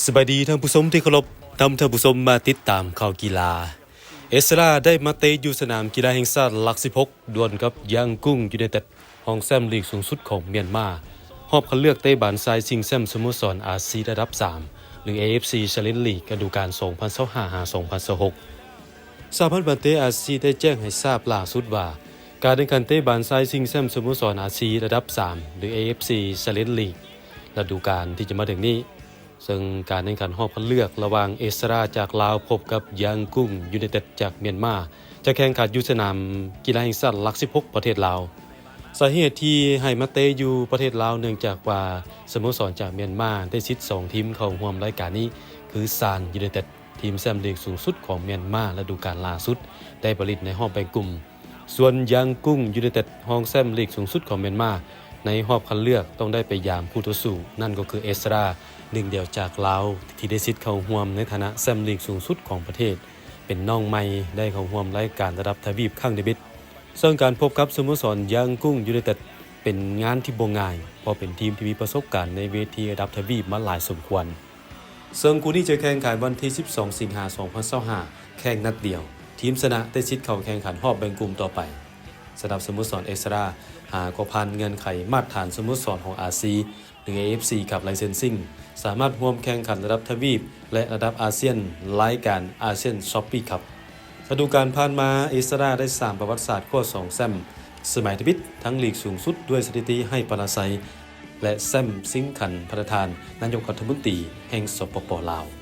ສະບາຍດີທ່ານຜູ້ຊົມທີ່ເຄົາລົບ, ນຳທ່ານຜູ້ຊົມມາຕິດຕາມຂ່າວກິລາ. ເອສຣາໄດ້ມາເຕະຢູ່ສະໜາມກິລາແຫ່ງຊາດຫຼັກສິບຫົກ ດວນກັບຢາງກຸ້ງຢູໄນເຕັດ ຮອງແຊ້ມລີກສູງສຸດຂອງມຽນມາ, ຮອບຄັດເລືອກເຕະບານຊາຍຊິງແຊ້ມສະໂມສອນອາຊີລະດັບສາມ ຫຼື ເອເອັຟຊີ Challenge League ລະດູການສອງພັນຊາວຫ້າ ຫາ ສອງພັນຊາວຫົກ. ສະຫະພັນບານເຕະອາຊີໄດ້ແຈ້ງໃຫ້ຊາບຫຼ້າສຸດວ່າ ການແຂ່ງຂັນເຕະບານຊາຍຊິງແຊ້ມສະໂມສອນອາຊີລະດັບສາມ ຫຼື ເອເອັຟຊີ Challenge League ລະດູການທີ່ຈະມາເຖິງນີ້, ເຊິ່ງການແຂ່ງຂັນຮອບຄັດເລືອກລະຫວ່າງເອສຣາຈາກລາວ ພົບກັບຢາງກຸ້ງຢູໄນເຕັດຈາກມຽນມາ ຈະແຂ່ງຂັນຢູ່ສະໜາມກິລາແຫ່ງຊາດຫຼັກສິບຫົກ ປະເທດລາວ. ສາເຫດທີ່ໃຫ້ມາເຕະຢູ່ປະເທດລາວ ເນື່ອງຈາກວ່າສະໂມສອນຈາກມຽນມາໄດ້ສິດສອງທີມເຂົ້າຮ່ວມລາຍການນີ້ ຄືຊານຢູໄນເຕັດ ທີມແຊ້ມລີກສູງສຸດຂອງມຽນມາລະດູການລ່າສຸດ ໄດ້ໄປຫຼິ້ນໃນຮອບແບ່ງກຸ່ມ, ສ່ວນຢາງກຸ້ງຢູໄນເຕັດ ຮອງແຊ້ມລີກສູງສຸດຂອງມຽນມາ ໃນຮອບຄັດເລືອກຕ້ອງໄດ້ໄປຢາມຄູ່ຕໍ່ສູ້ ນັ້ນກໍຄືເອສຣາ ໜຶ່ງດຽວຈາກລາວ ທີ່ໄດ້ສິດເຂົ້າຮ່ວມໃນຖານະແຊ້ມລີກສູງສຸດຂອງປະເທດ, ເປັນນ້ອງໃໝ່ໄດ້ເຂົ້າຮ່ວມລາຍການລະດັບທະວີບຄັ້ງທຳອິດ. ເຊິ່ງການພົບກັບສະໂມສອນຢາງກຸ້ງຢູໄນເຕັດ ເປັນງານທີ່ບໍ່ງ່າຍ ເພາະເປັນທີມທີ່ມີປະສົບການໃນເວທີລະດັບທະວີບມາຫຼາຍສົມຄວນ. ເຊິ່ງຄູ່ນີ້ຈະແຂ່ງຂັນວັນທີສິບສອງ ສິງຫາ ສອງພັນຊາວຫ້າ ແຂ່ງນັດດຽວ, ທີມຊະນະໄດ້ສິດເຂົ້າແຂ່ງຂັນຮອບແບ່ງກຸ່ມຕໍ່ໄປ. ສຳລັບສະໂມສອນເອສຣາ ຫາກໍຜ່ານເງື່ອນໄຂມາດຖານສະໂມສອນຂອງອາຊີ ຫຼື ເອເອັຟຊີ Cup Licensing ສາມາດຮ່ວມແຂ່ງຂັນລະດັບທະວີບ ແລະ ລະດັບອາຊຽນ ລາຍການ ASEAN Trophy Cup. ລະດູການຜ່ານມາ ເອສຣາໄດ້ສ້າງປະຫວັດສາດຄວ້າສອງແຊ້ມສະໄໝທຳອິດ ທັງລີກສູງສຸດ ດ້ວຍສະຖິຕິໄຮ້ປາລາໄຊ ແລະ ແຊ້ມຊິງຂັນພະລາທານນາຍົກລັດຖະມົນຕີແຫ່ງ ສປປ ລາວ.